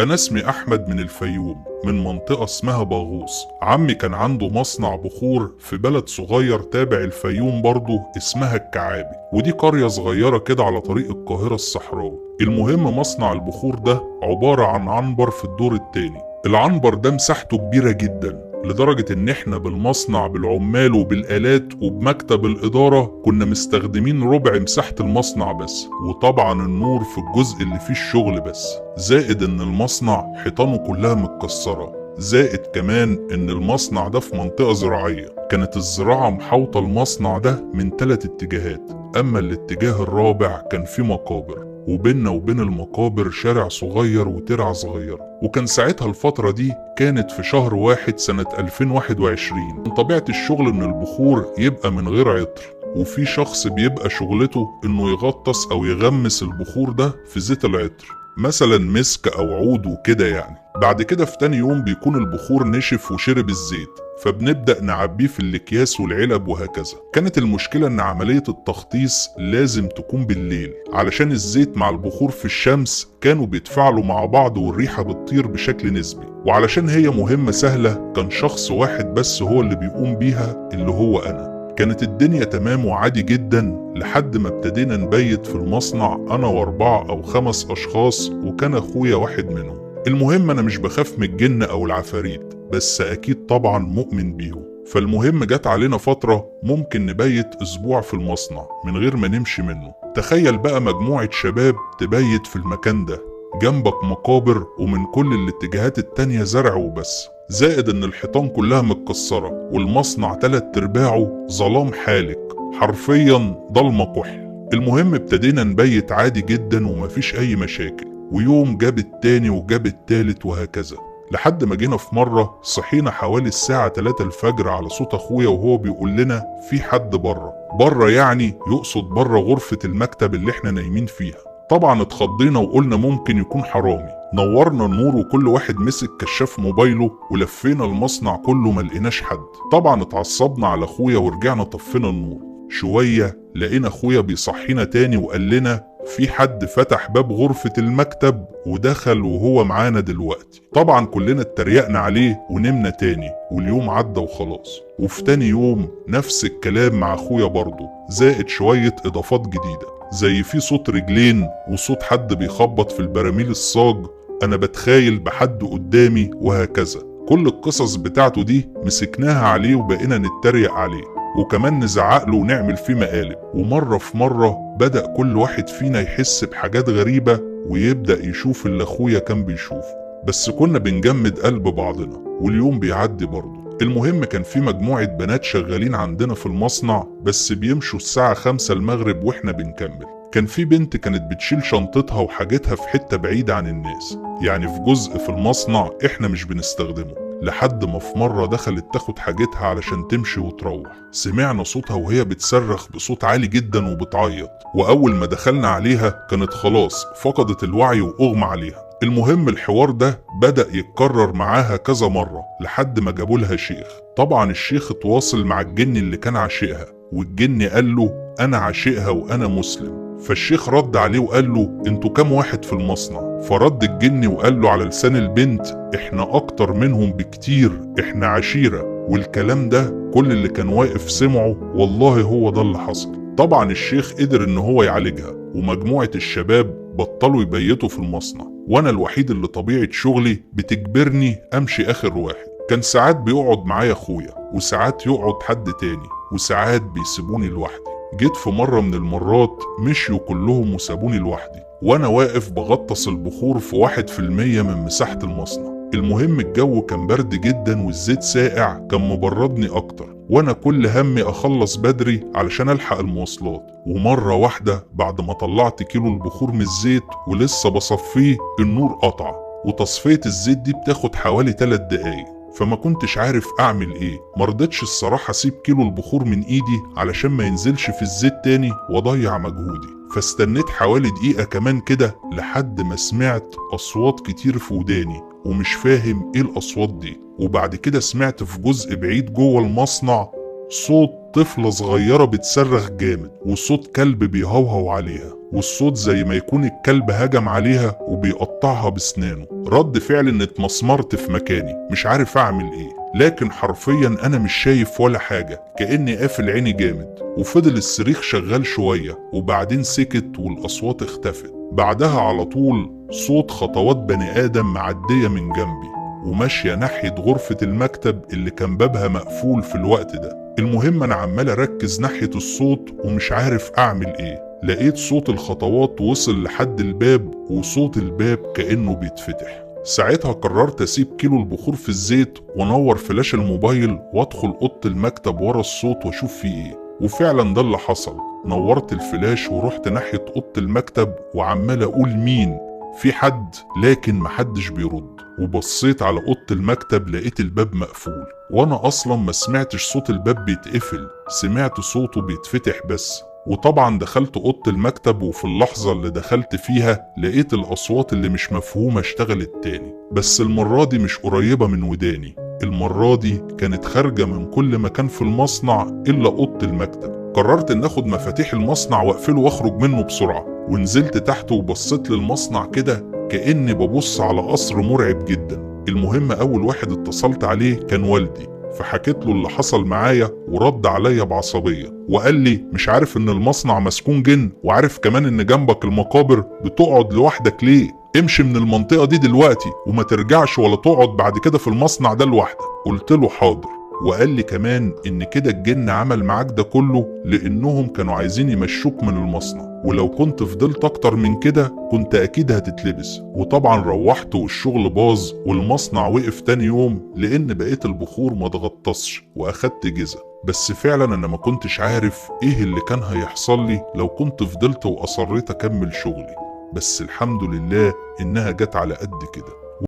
أنا اسمي أحمد من الفيوم، من منطقة اسمها باغوص. عمي كان عنده مصنع بخور في بلد صغير تابع الفيوم برضه اسمها الكعابي، ودي قرية صغيرة كده على طريق القاهرة الصحراوي. المهم مصنع البخور ده عبارة عن عنبر في الدور التاني. العنبر ده مساحته كبيرة جدا لدرجة ان احنا بالمصنع بالعمال وبالآلات وبمكتب الإدارة كنا مستخدمين ربع مساحة المصنع بس، وطبعا النور في الجزء اللي فيه الشغل بس، زائد ان المصنع حيطانه كلها متكسرة، زائد كمان ان المصنع ده في منطقة زراعية. كانت الزراعة محوطة المصنع ده من 3 اتجاهات، اما الاتجاه الرابع كان فيه مقابر، وبيننا وبين المقابر شارع صغير وترعة صغيرة. وكان ساعتها الفترة دي كانت في شهر 1 سنة 2021. من طبيعة الشغل ان البخور يبقى من غير عطر، وفي شخص بيبقى شغلته انه يغطس او يغمس البخور ده في زيت العطر، مثلا مسك او عود وكده يعني. بعد كده في تاني يوم بيكون البخور نشف وشرب الزيت، فبنبدأ نعبيه في الأكياس والعلب وهكذا. كانت المشكلة إن عملية التغطيس لازم تكون بالليل، علشان الزيت مع البخور في الشمس كانوا بيتفاعلوا مع بعض والريحة بتطير بشكل نسبي. وعلشان هي مهمة سهلة كان شخص واحد بس هو اللي بيقوم بيها، اللي هو أنا. كانت الدنيا تمام وعادي جدا لحد ما ابتدينا نبيت في المصنع أنا و4 أو 5 أشخاص، وكان أخويا واحد منهم. المهم أنا مش بخاف من الجن أو العفاريت، بس أكيد طبعا مؤمن بيهم. فالمهم جت علينا فترة ممكن نبيت أسبوع في المصنع من غير ما نمشي منه. تخيل بقى مجموعة شباب تبيت في المكان ده، جنبك مقابر ومن كل الاتجاهات التانية زرع وبس، زائد إن الحيطان كلها متكسرة والمصنع 3/4 ظلام حالك، حرفيا ضلمة كحل. المهم ابتدينا نبيت عادي جدا ومفيش أي مشاكل، ويوم جاب التاني وجاب التالت وهكذا، لحد ما جينا في مرة صحينا حوالي الساعة 3 الفجر على صوت أخويا وهو بيقول لنا في حد بره. بره يعني يقصد بره غرفة المكتب اللي احنا نايمين فيها. طبعا اتخضينا وقلنا ممكن يكون حرامي. نورنا النور وكل واحد مسك كشاف موبايله ولفينا المصنع كله ما لقيناش حد. طبعا اتعصبنا على أخويا ورجعنا طفينا النور. شوية لقينا أخويا بيصحينا تاني وقال لنا في حد فتح باب غرفة المكتب ودخل وهو معانا دلوقتي. طبعا كلنا اتريقنا عليه ونمنا تاني، واليوم عدى وخلاص. وفي تاني يوم نفس الكلام مع أخويا برضه، زائد شوية إضافات جديدة، زي في صوت رجلين وصوت حد بيخبط في البراميل الصاج، أنا بتخيل بحد قدامي وهكذا. كل القصص بتاعته دي مسكناها عليه وبقينا نتريق عليه، وكمان نزعق له ونعمل فيه مقالب. ومرة في مرة بدأ كل واحد فينا يحس بحاجات غريبة ويبدأ يشوف اللي أخويا كان بيشوفه، بس كنا بنجمد قلب بعضنا واليوم بيعدي برضه. المهم كان في مجموعة بنات شغالين عندنا في المصنع، بس بيمشوا الساعة 5 المغرب واحنا بنكمل. كان في بنت كانت بتشيل شنطتها وحاجتها في حتة بعيدة عن الناس، يعني في جزء في المصنع احنا مش بنستخدمه، لحد ما في مرة دخلت تاخد حاجتها علشان تمشي وتروح. سمعنا صوتها وهي بتصرخ بصوت عالي جدا وبتعيط، وأول ما دخلنا عليها كانت خلاص فقدت الوعي وأغمى عليها. المهم الحوار ده بدأ يتكرر معاها كذا مرة لحد ما جابولها شيخ. طبعا الشيخ اتواصل مع الجن اللي كان عاشقها، والجن قال له أنا عاشقها وأنا مسلم. فالشيخ رد عليه وقال له انتوا كام واحد في المصنع؟ فرد الجن وقال له على لسان البنت احنا اكتر منهم بكتير، احنا عشيرة. والكلام ده كل اللي كان واقف سمعه، والله هو ده اللي حصل. طبعا الشيخ قدر ان هو يعالجها، ومجموعة الشباب بطلوا يبيتوا في المصنع، وانا الوحيد اللي طبيعة شغلي بتجبرني امشي اخر واحد. كان ساعات بيقعد معايا اخويا، وساعات يقعد حد تاني، وساعات بيسيبوني لوحدي. جيت في مرة من المرات مشيوا كلهم وسابوني لوحدي، وانا واقف بغطس البخور في 1% من مساحة المصنع. المهم الجو كان برد جدا والزيت ساقع كان مبردني اكتر، وانا كل همي اخلص بدري علشان الحق المواصلات. ومرة واحدة بعد ما طلعت كيلو البخور من الزيت ولسه بصفيه النور قطع، وتصفية الزيت دي بتاخد حوالي 3 دقايق، فما كنتش عارف اعمل ايه. مرضتش الصراحة اسيب كيلو البخور من ايدي علشان ما ينزلش في الزيت تاني واضيع مجهودي. فاستنيت حوالي دقيقة كمان كده لحد ما سمعت اصوات كتير في وداني ومش فاهم ايه الاصوات دي. وبعد كده سمعت في جزء بعيد جوه المصنع صوت طفلة صغيرة بتصرخ جامد وصوت كلب بيهوهو عليها. والصوت زي ما يكون الكلب هجم عليها وبيقطعها بسنانه. رد فعل ان اتمسمرت في مكاني، مش عارف اعمل ايه، لكن حرفيا انا مش شايف ولا حاجة، كأني قافل عيني جامد. وفضل الصريخ شغال شوية وبعدين سكت والاصوات اختفت. بعدها على طول صوت خطوات بني آدم معدية من جنبي وماشية ناحية غرفة المكتب اللي كان بابها مقفول في الوقت ده. المهم أنا عمال أركز ناحية الصوت ومش عارف أعمل إيه. لقيت صوت الخطوات وصل لحد الباب، وصوت الباب كأنه بيتفتح. ساعتها قررت أسيب كيلو البخور في الزيت وانور فلاش الموبايل وأدخل أوضة المكتب ورا الصوت وأشوف فيه إيه. وفعلا ده اللي حصل، نورت الفلاش ورحت ناحية أوضة المكتب وعمال أقول مين؟ في حد؟ لكن محدش بيرد. وبصيت على أوضة المكتب لقيت الباب مقفول، وأنا أصلا ما سمعتش صوت الباب بيتقفل، سمعت صوته بيتفتح بس. وطبعا دخلت أوضة المكتب، وفي اللحظة اللي دخلت فيها لقيت الأصوات اللي مش مفهومة اشتغلت تاني، بس المرة دي مش قريبة من وداني، المرة دي كانت خارجة من كل مكان في المصنع إلا أوضة المكتب. قررت ان اخد مفاتيح المصنع واقفله واخرج منه بسرعة، ونزلت تحت وبصيت للمصنع كده كأني ببص على قصر مرعب جدا. المهم اول واحد اتصلت عليه كان والدي، فحكيت له اللي حصل معايا ورد عليا بعصبية وقال لي مش عارف ان المصنع مسكون جن، وعارف كمان ان جنبك المقابر، بتقعد لوحدك ليه؟ امشي من المنطقة دي دلوقتي وما ترجعش ولا تقعد بعد كده في المصنع ده لوحدك. قلت له حاضر. وقال لي كمان ان كده الجن عمل معاك ده كله لانهم كانوا عايزين يمشوك من المصنع، ولو كنت فضلت اكتر من كده كنت اكيد هتتلبس. وطبعا روحت والشغل باظ والمصنع وقف تاني يوم لان بقيت البخور ما اتغطسش واخدت جزء. بس فعلا انا ما كنتش عارف ايه اللي كان هيحصل لي لو كنت فضلت واصريت اكمل شغلي، بس الحمد لله انها جت على قد كده.